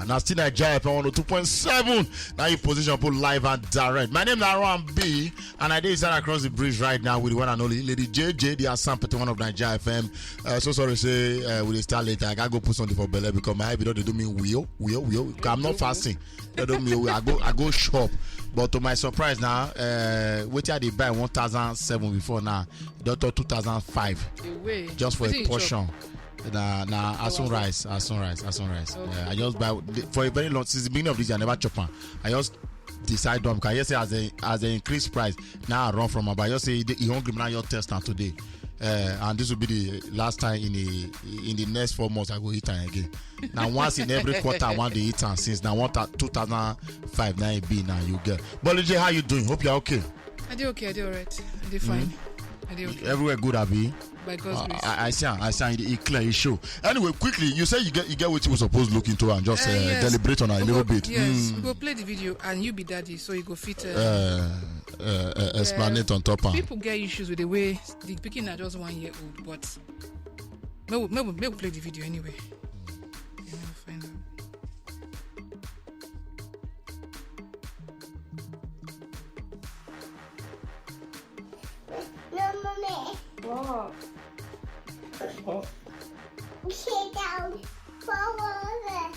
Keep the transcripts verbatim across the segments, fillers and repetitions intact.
Now still Naija F M one oh two point seven. Now you position put live and direct. My name is Aaron B, and I dey inside across the bridge right now with the one and only Lady J J, the Assam Pete, one of Naija F M. Uh, so sorry, say uh, we dey start later. I gotta go put something for belle because my head don dey do me wheel, wheel, wheel. I'm not fasting. They do me wheel. I go, I go shop. But to my surprise now, uh, wetin I dey buy one thousand seven before now, doctor two thousand five. Just for a portion. Na na asun rice, asun rice, asun rice. Okay. Yeah, I just buy for a very long, since the beginning of this year, I never chop am. I just decide don, because I hear say as they as they increase price, now I run from am. But I just say e dey- e hungry me, now I just test am today. Uh, and this will be the last time in the in the next four months I go eat am again. Now once in every quarter I want to eat am since now one two thousand five now e be now you get. But J J, how you doing? Hope you're okay. I dey okay, I dey alright. I dey fine. I dey okay. Everywhere good, abi? By God's grace. I, I see am, I see am, e clear, e show. Anyway, quickly, you say you get you get wetin we suppose look into and just Uh, uh, yes. Deliberate on a We little go- bit. Yes, Mm. we go play the video and you be daddy, so you go fit. Uh, Uh, uh, uh, explanate on top am. People get issues with the way the pikin na just one year old, but make we, make we, make we play the video anyway. Yeah, make we find out. No, mommy. What? What? Sit down. Fall over.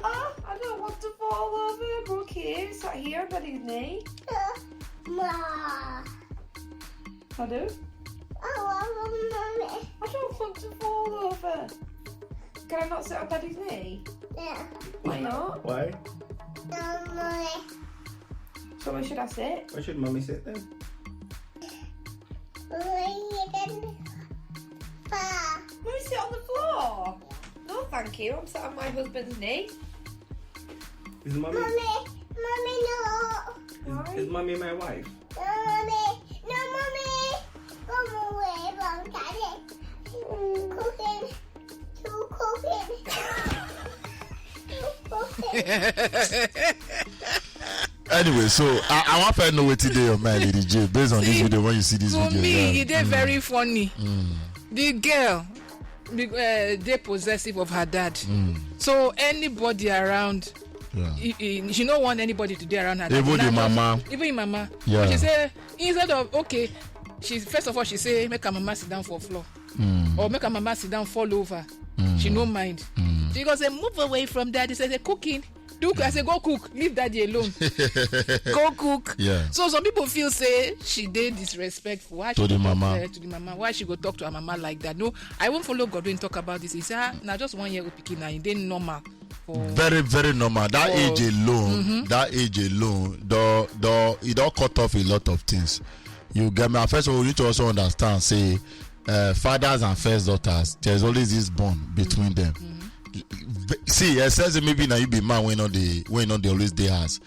Oh, I don't want to fall over. I'm okay. Is that here, Daddy's knee? Uh, Ma. Pardon? I want mommy. I don't want to fall over. Can I not sit on Daddy's knee? Yeah. Why not? Why? No, mommy. So where should I sit? Where should Mummy sit then? Where you can Pa. Mummy sit on the floor. No, thank you. I'm sat on my husband's knee. Is Mummy? Mommy, mommy, no. Is, Why? Is Mummy my wife? No, mommy, no, mommy. Come away from daddy. Cooking. Anyway, so I, I want to know what today your mind, Lady J, based on this See, video when you see this to video. Me, yeah. It is Mm. Very funny. Mm. The girl be- uh, dey possessive of her dad. Mm. So anybody around, Yeah. He, he, she no want anybody to dey around her. Even the mama. Even the mama. Yeah. But she say, instead of, okay, she first of all she say make her mama sit down for floor. Mm. Or make her mama sit down, fall over. Mm. She no mind. Mm. She go say, "Move away from daddy." Say, "Say cooking. Do cook." I say, "Go cook. Leave daddy alone." Go cook. Yeah. So some people feel say she dey disrespectful. Why she To the go talk, mama. Uh, to the mama? Why she go talk to her mama like that? No, I won't follow Godwin talk about this. He say, "Ah, now just one year old pikin now, e dey normal." Very, very normal. That age alone, mm-hmm. That age alone, the the it all cut off a lot of things. You get me? First of all, we need to also understand, say, uh, fathers and first daughters, there's always this bond between them. Mm-hmm. See, it says maybe now you be man when not they when not they always they has.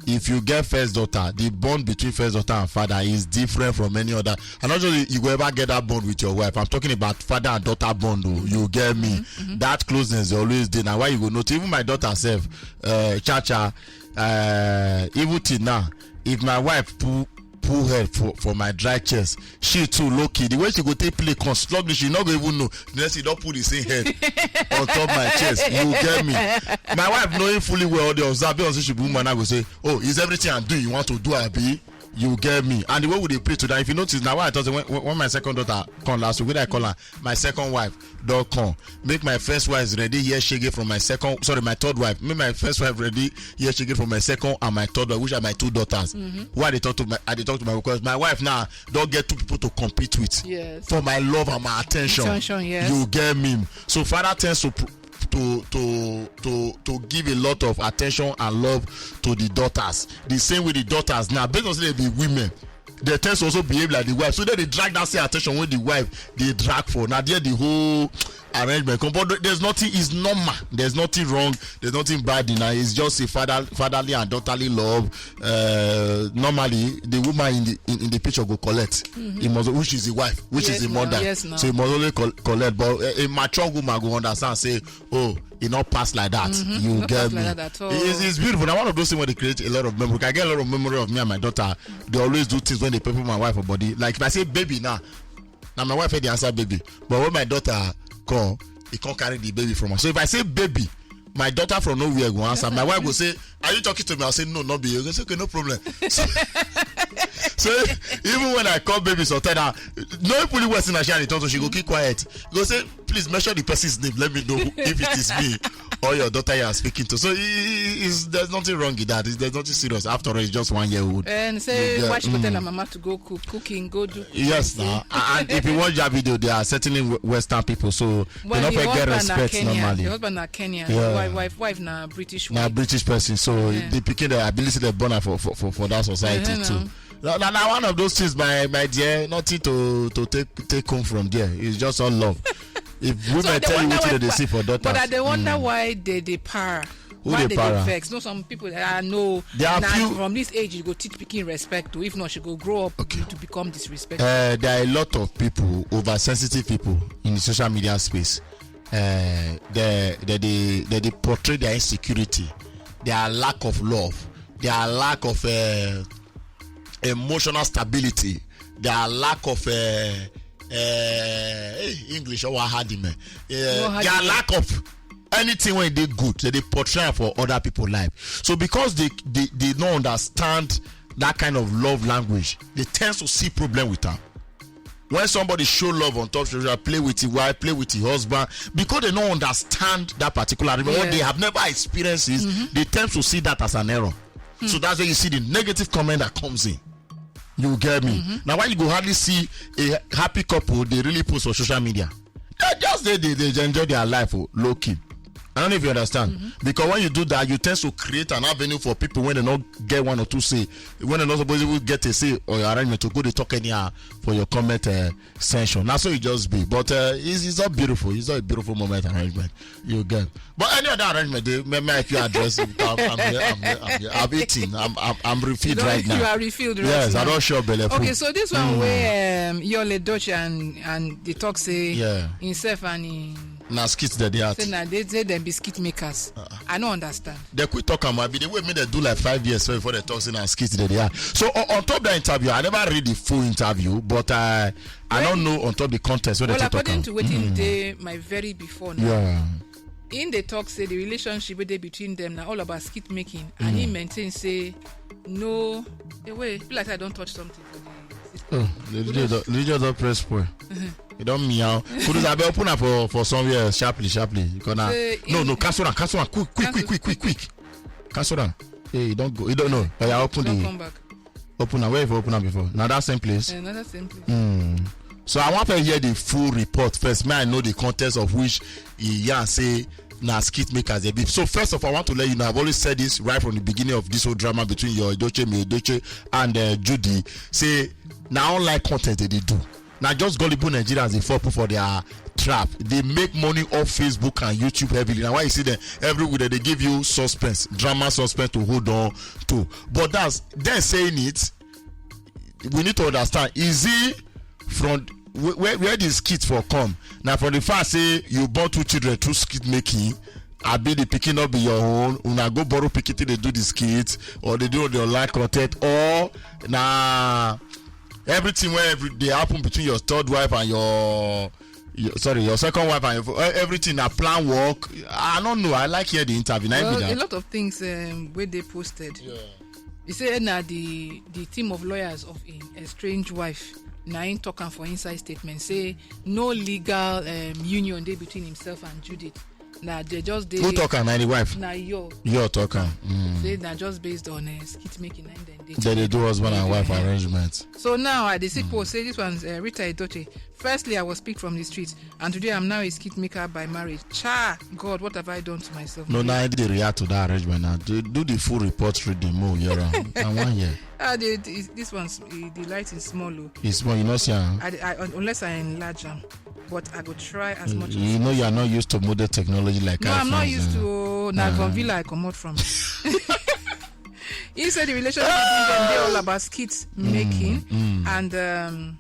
If you get first daughter, the bond between first daughter and father is different from any other. I'm not sure you go ever get that bond with your wife. I'm talking about father and daughter bond. Oh, you get me? Mm-hmm. That closeness is always there. Now, why you go notice? Even my daughter self, uh, Cha Cha, uh, even till now, if my wife pull pull head for for my dry chest, she too low key. The way she go take play, come slug me, she not go even know. The next thing, don't put the same head on top my chest. You get me? My wife, knowing fully well, they observe, they also she be woman. I go say, "Oh, is everything I'm doing you want to do, Abby?" You get me? And the way we dey play today, if you notice, now why I thought when, when when my second daughter come last week, when I call her my second wife, don't come. Make my first wife ready here shege from my second, sorry, my third wife. Make my first wife ready here shege from my second and my third wife, which are my two daughters. Mm-hmm. Why they talk to my, I dey talk to my, because my wife now don't get two people to compete with. Yes. For my love and my attention. Attention, yes. You get me? So father tends to pr- to to to to give a lot of attention and love to the daughters. The same with the daughters now, because they be women, they tend to also behave like the wife. So then they drag that same attention when the wife they drag for. Now there the whole arrangement come. But there's nothing is normal. There's nothing wrong. There's nothing bad in that. It's just a father, fatherly and daughterly love. Uh, normally, the woman in the in, in the picture go collect. Mm-hmm. He must, which is the wife, which yes, is the mother. Yes, so he must only col- collect. But a, a mature woman go understand. Say, oh, it not pass like that. Mm-hmm. You get me? Like that at all. It's, it's beautiful. Now one of those things where they create a lot of memory. I get a lot of memory of me and my daughter. They always do things when they pepper my wife for body. Like if I say baby now, now my wife had the answer baby. But when my daughter come, he can't carry the baby from her. So if I say baby, My daughter from nowhere go answer. My wife go say, "Are you talking to me?" I'll say, "No, not be you." Go say, "Okay, no problem." So, so even when I call baby sometimes, I no fully west in Ashari talk, so she go keep quiet. Go say, "Please mention the person's name. Let me know if it is me or your daughter you are speaking to." So it, it, it's, there's nothing wrong with that. It's, there's nothing serious. After all, it's just one year old. And say, why she go tell her mama to go cook, cooking, go do cooking. Yes, now. And if you watch that video, they are certainly Western people, so they don't get respect normally. The husband na Kenyan. Yeah. Wife, wife, wife na British. Na British person, so the pikin, the ability they born for, for, for, for that society too. Now, now, now, one of those things, my, my dear, nothing to, to take, take home from there. It's just all love. If women tell you what they see for daughters. But I dey wonder why they, they para. Why they, they vex? No, some people, ah, no. There are few from this age, you go teach pikin respect. If not, she go grow up to become disrespectful. Uh, there are a lot of people, oversensitive people in the social media space. Uh, they, they, they, they, they portray their insecurity, their lack of love, their lack of uh, emotional stability, their lack of uh, uh, English or what had him, uh, their lack of anything when they good, they, they portray for other people life. So because they, they, they don't understand that kind of love language, they tend to see problem with them. When somebody show love on top social, play with your wife, play with your husband, because they don't understand that particular, or they have never experienced it, they tend to see that as an error. So that's where you see the negative comment that comes in. You get me? Now, why you go hardly see a happy couple they really post on social media? They just they, they, they enjoy their life, oh, low key. I don't know if you understand. Because when you do that, you tend to create an avenue for people when they not get one or two say, when they not supposed to get a say or your arrangement to go they talk anyhow for your comment uh, section. That's how it just be. But uh, it's, it's all beautiful. It's all a beautiful moment arrangement. You get. But any other arrangement, they may, may if you address it, I'm, I'm here, I'm here, I'm here. I'm eating. I'm, I'm, I'm refilled right now. You are refilled right now. Yes, I don't sure belly. Okay, so this one where um, Yole Dutch and and the talk say himself and he na skit that they are. Say na they say them be skit makers. I don't understand. They quit talk am. I be the way me they do like five years so before they talk say na skit that they are. So on, on top that interview, I never read the full interview, but I I don't know on top the context what they talk. Well, according to wetin dey my very before now. Yeah. In the talk say the relationship wey dey between them na all about skit making, and he maintain say no. The way be like say I don touch something for the system. Oh, the video don, the video don press spoil. You don meow. Kudus, I be open am for for somewhere sharply, sharply. You gonna no, no, cancel am, cancel am, quick, quick, quick, quick, quick, quick. Cancel am. Hey, you don't go. You don't know. But I open the. Come back. Open am. Where you open am before? Now that same place. Another same place. Mm. So I want to hear the full report first. May I know the context of which he yarn say na skit makers they be. So first of all, I want to let you know I've always said this right from the beginning of this whole drama between your Edoche, me Edoche, and uh, Judy. Say na online content they dey do. Na just gullible Nigerians they fall put for their trap. They make money off Facebook and YouTube heavily. Now why you see them everywhere they give you suspense, drama suspense to hold on to. But that's them saying it. We need to understand. Is he from where, where this skit for come? Now from the fact say you born two children through skit making, I be the picking up be your own. Una go borrow picking till they do the skit or they do the online content or na everything where every they happen between your third wife and your, your sorry your second wife and your, everything na plan work. I don't know. I like hear the interview. Well, a lot of things um, where they posted. Yeah. He said now the the team of lawyers of him estranged wife na him talk am for inside statement say no legal um, union dey between himself and Judith. Na they just dey. Who talk am? Na the wife. Na your. Your talk am. Mm. Say na just based on uh, skit making and then they. They dey do husband and wife arrangement. So now I dey see post say this one's uh, Rita Edoche. Firstly, I was picked from the street, and today I'm now a skit maker by marriage. Cha, God, what have I done to myself? No, now I dey react to that arrangement now. Do, do the full report reading more. You're wrong. I want here. Ah, the, the, this one's the, the light is small. Oh. It's small. You know, see, I, I, unless I enlarge them. But I go try as much as you know you are not used to modern technology like no, I'm not used to. Oh, na uh, Gonville I comot from. He said the relationship between them dey all about skit making mm, mm. and um,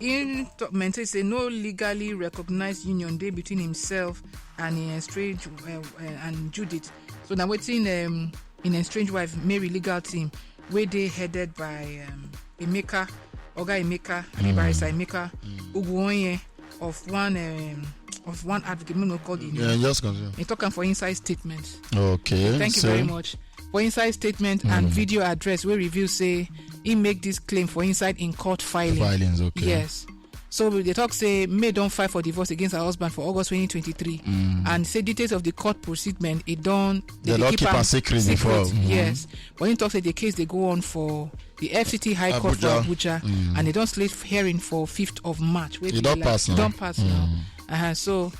he maintain say no legally recognized union dey between himself and him estranged uh, uh, and Judith. So na wetin um, him estranged wife Mary legal team wey dey headed by um, Emeka, Oga Emeka, mm. Barrister Emeka mm. Uguonye of one um, of one advocate, make no call the name. Yeah, just continue. He talk am for inside statement. Okay. Thank you so- very much. For inside statement and video address wey reveal say he make this claim for inside in court filing. Filings, okay. Yes. So they talk say May don file for divorce against her husband for August twenty twenty-three, and say details of the court proceedment e don They dey don keep am secret before. Mhm. Yes, but he talk say the case dey go on for the F C T High Court for Abuja. Abuja, and they don slate hearing for fifth of March. Wey E be don like- pass now. Don pass now. Uh-huh. So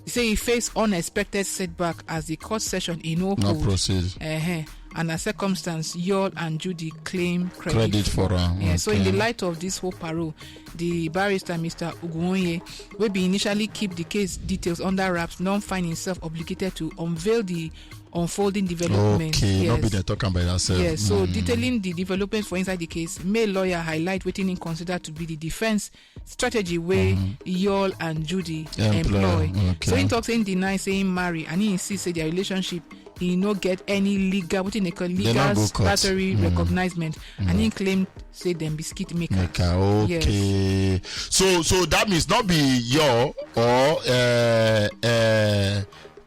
he say he face unexpected setback as the court session e no No hold. Proceed. Uh-huh. And as circumstance, Yul and Judy claim credit, Credit for am. Yeah, so in the Okay. light of this whole parole, the barrister, Mister Uguonye, wey be initially keep the case details under wraps, don find himself obligated to unveil the unfolding development. Okay, Yes. Not be there talk am by yourself. Yes, so detailing the developments for inside the case, May lawyer highlight wetin he consider to be the defense strategy wey Yul and Judy Employ, employ. okay. So he talk say he deny say he marry, and he insist say their relationship he no get any legal, wetin they call They legal no go court. statutory recognizement, and he claim say dem be skit makers. Maker, okay. So so that means not be your or uh, uh,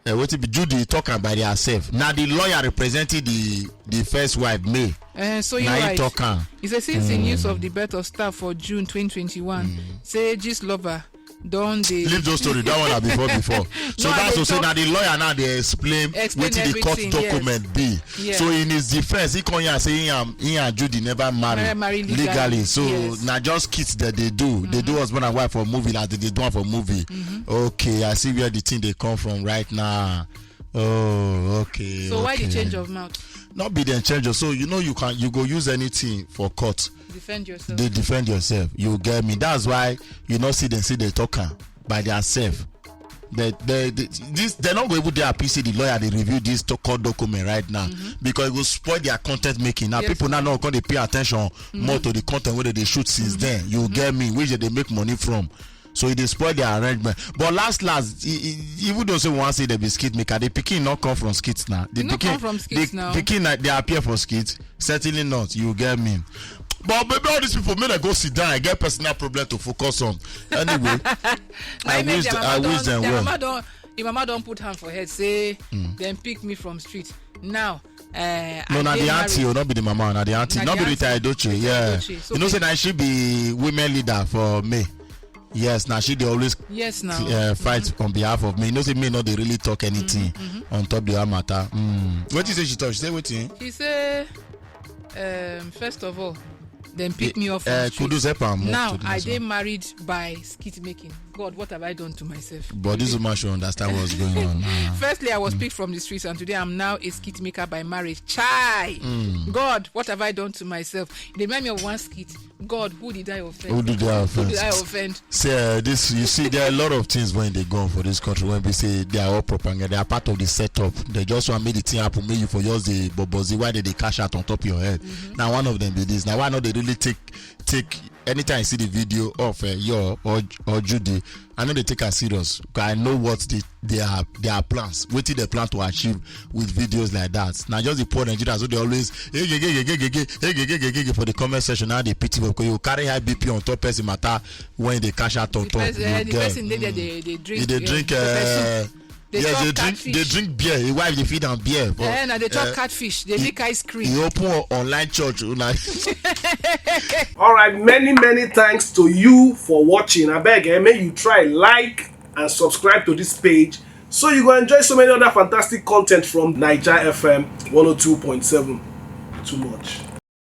uh, what it be Judy talk am by herself. Now the lawyer represented the the first wife May. Uh, so you Now he right. Talk am. He say since the news of the birth of Star for June twenty twenty-one, say Gist lover don dey Leave those story. That one na before before. So No, I that's dey to say talk- now the lawyer now they explain Explain what the court everything, yes. Document be. Yes. So in his defense, he come here and say he and he and Judy never marry, Never marry legally. Legally. So Yes. now just kids that they do. They do husband and wife for movie like they do one for movie. Okay, I see where the thing they come from right now. Oh, okay. So why the okay. Change of mouth? Not be the change of. So you know you can you go use anything for court. Defend yourself. They defend yourself. You get me. That's why you know see them see they talk am by themselves. They, they, they, this, they're not going to be there. P C, the lawyer, they review this to court document right now because it will spoil their content making. Now Yes, people now not going to pay attention more to the content where they shoot since then. You get me, which they make money from. So it dey spoil their arrangement. But last last, e- e- even though say we wan say they be skit maker, the pikin not come from skits now. The E no pikin, come from skits the now. Pikin na- they appear for skits. Certainly not. You get me. But maybe all these people make them go sit down and get personal problem to focus on. Anyway, I Maybe wish their I mama wish don- them their well. Mama don, the mama don put hand for head say dem pick me from street. Now, uh, No, I na dey the auntie, married. oh, not be the mama, na the auntie, Na not the be Rita auntie. Edochie, Rita yeah. Edochie. So You know, make- say now she be women leader for me. Yes, now she they always Yes, now. uh, fight on behalf of me. You know, say me not they really talk anything on top the matter. Mm. What you say she talk? She say what thing? He say, um, first of all, then pick me up from Uh, street. Kudos help am move Now to the I next dey one. Married by skit making. God, what have I done to myself? But this woman should understand what's going on. Ah. Firstly, I was picked from the streets, and today I'm now a skit maker by marriage. Chai! God, what have I done to myself? They remind me of one skit. God, who did I offend? Who did I Who did I offend? Offend? See, uh, this you see, there are a lot of things when they go on for this country when we say they are all propaganda, they are part of the setup. They just want make the thing happen, make you for yours the bobozi why they, they cash out on top of your head. Now one of them be this. Now why not they really take take anytime I see the video of uh, your or or Judy, I know they take her serious. 'Cause I know what they they are their plans, what they plan to achieve with videos like that. Now just the poor Nigerians, so they always "Hey, gege, gege, gege, hey, gege, gege, gege," for the comment section. Now they pity because you carry high B P on top person matter when they cash out on The top. person, You uh, the get- person dey there, they, they drink. If they uh, drink, pepper soup. uh, They yes, chop they drink, they catfish. Drink beer. His wife they feed on beer. But, Eh, na they chop uh, catfish. They make ice cream. He open o- online church. Una. All right, many many thanks to you for watching. I beg, eh, may you try like and subscribe to this page so you go enjoy so many other fantastic content from Niger F M one oh two point seven. Too much.